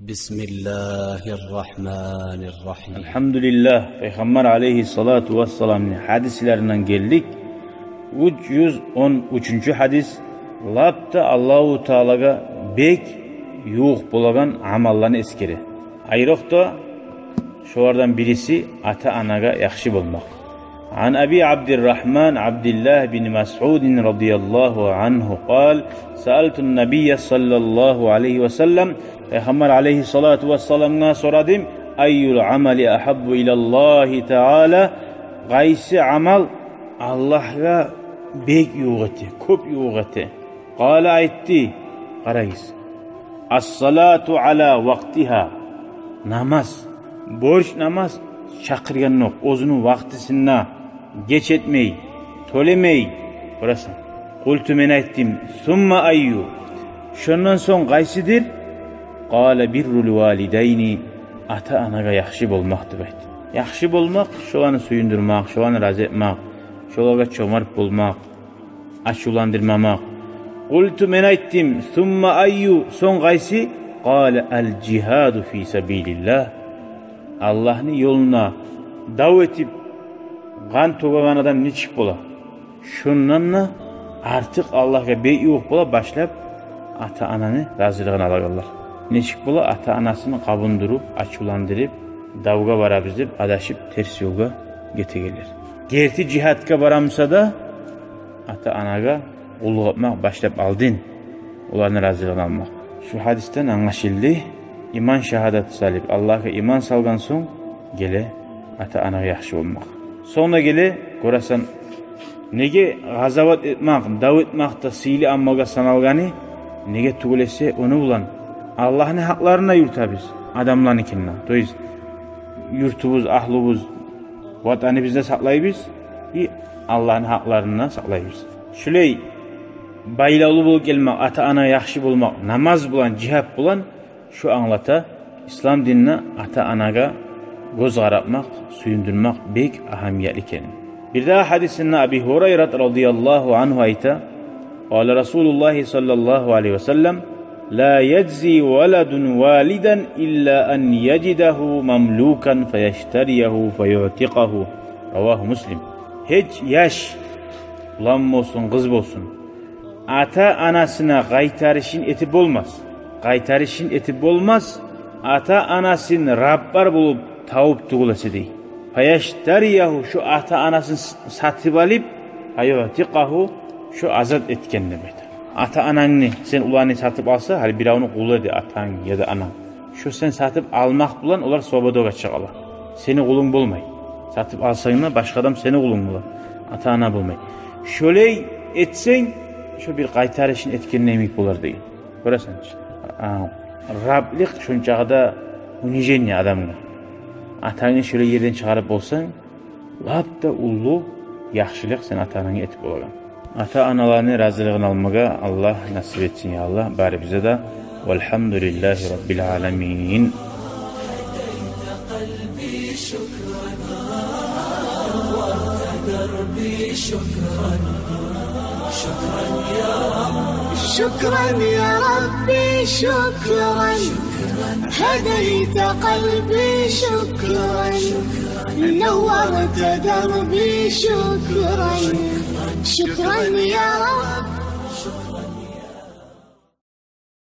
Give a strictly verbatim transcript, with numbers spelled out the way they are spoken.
بسم الله الرحمن الرحيم. Альгьамдулиллагь, Пайхаммар алайгьиссалату вассаламны гьадислеринден гелдик. Уьч юз он уьчюнчю гьадис. Лап да Аллагьу Таалагъа бек ювукъ болагъан амалланы эсгере. Айрокъда шолардан бириси ата-анагъа яхшы болмакъ. عن أبي عبد الرحمن عبد الله بن مسعود رضي الله عنه قال: سألت النبي صلى الله عليه وسلم, Пайхаммар алайгьиссалату вассаламгъа сорадым: أي العمل أحب إلى الله تعالى, къайсы амал Аллагьгъа бек ювукъ эте, кёп ювукъ эте? قال, айтды, къарагъыз: الصلاة على وقتها, намаз, борч намаз чакъыргъандокъ, оьзюню вакътисинде, геч этмей, тёлемей, къарасанг. قلت, мен айтдым: ثم أي, шондан сонг къайсыдыр? قال: بر الوالدين, ата-анагъа яхшы болмакъ, деп айтды. Яхшы болмакъ, шоланы сююндюрмек, шоланы рази этмек, шолагъа чомарт болмакъ, ачувландырмамакъ. قلت, мен айтдым: ثم أي, сонг къайсы? قال: الجهاد في سبيل الله, Аллагьны ёлунда дав этип, къан тёгеген адам нечик бола, шондан да артыкъ Аллагьгъа бек ювукъ бола башлап ата-ананы разилигин алагъанлар. Нечик бола ата-анасын къабундуруп, ачувландырып, давгъа барабыз деп адашып, терс ёлгъа гетегенлер. Герти жигьатгъа бара буса да, ата-анагъа къуллукъ этмек башлап алдын, оланы разилигин алмакъ. Шу гьадисден англашылды: иман шагьадат салып, Аллагьгъа иман салгъан сонг геле ата-анагъа яхшы болмакъ. Сонг да геле, гёресен, неге къазават этмек, дав этмек де сыйлы амалгъа саналгъаны? Неге тюгюл эсе, ону булан Аллагьны гьакъларын да юрютебиз, адамланыки де. То есть юртубуз, агьлюбюз, ватаныбызны да сакълайбыз, и Аллагьны гьакъларын да сакълайбыз. Шулай байлавлу болуп гелмек, ата-анагъа яхшы болмакъ намаз булан, жигьат булан, шу англата ислам динде ата-анагъа гёз къаратмакъ, сююндюрмек бек агьамиятлы экенин. Бирдагъы гьадисинде Аби Гьурайрат радияллагьу ангьу айта: قال رسول الله صلى الله عليه وسلم: لا يجزي ولد والدا إلا أن يجده مملوكا فيشتريه فيعتقه. رواه مسلم. Гьеч яш, улан болсун, къыз болсун, ата-анасына къайтарышын этип болмас. Къайтарышын этип болмас, ата-анасын раб болуп тавуп тюгюл эсе, дей. فيشتريه, шу ата-анасын с-, сатып алып, فيعتقه, шу азат этген деп айта. Ата-анангны сен уланы сатып алсанг, гьали биревню къулу эди атанг яда ананг. Шу сен сатып алмакъ булан олар свободагъа чыгъалар. Сени къулунг болмай. Сатып алсанг да, башгъа адам сени къулунг бола. Ата-ана болмай. Шолай этсенг, шу бир къайтарышын этген йимик болар деген. Гёресен чи. А, раблыкъ шончакъы да унижение адамгъа. Атангны шолай ерден чыгъарып болсанг, лап да уллу яхшылыкъ сен ата-ананга этип болагъан. Ата-аналаны разилигин алмагъа Аллагь насип этсин, я Аллагь, барыбызгъа да. والحمد لله رب العالمين. شكرا يا ربي، شكرا. هديت قلبي، شكرا. نورت دربي، شكرا. شكرا يا رب.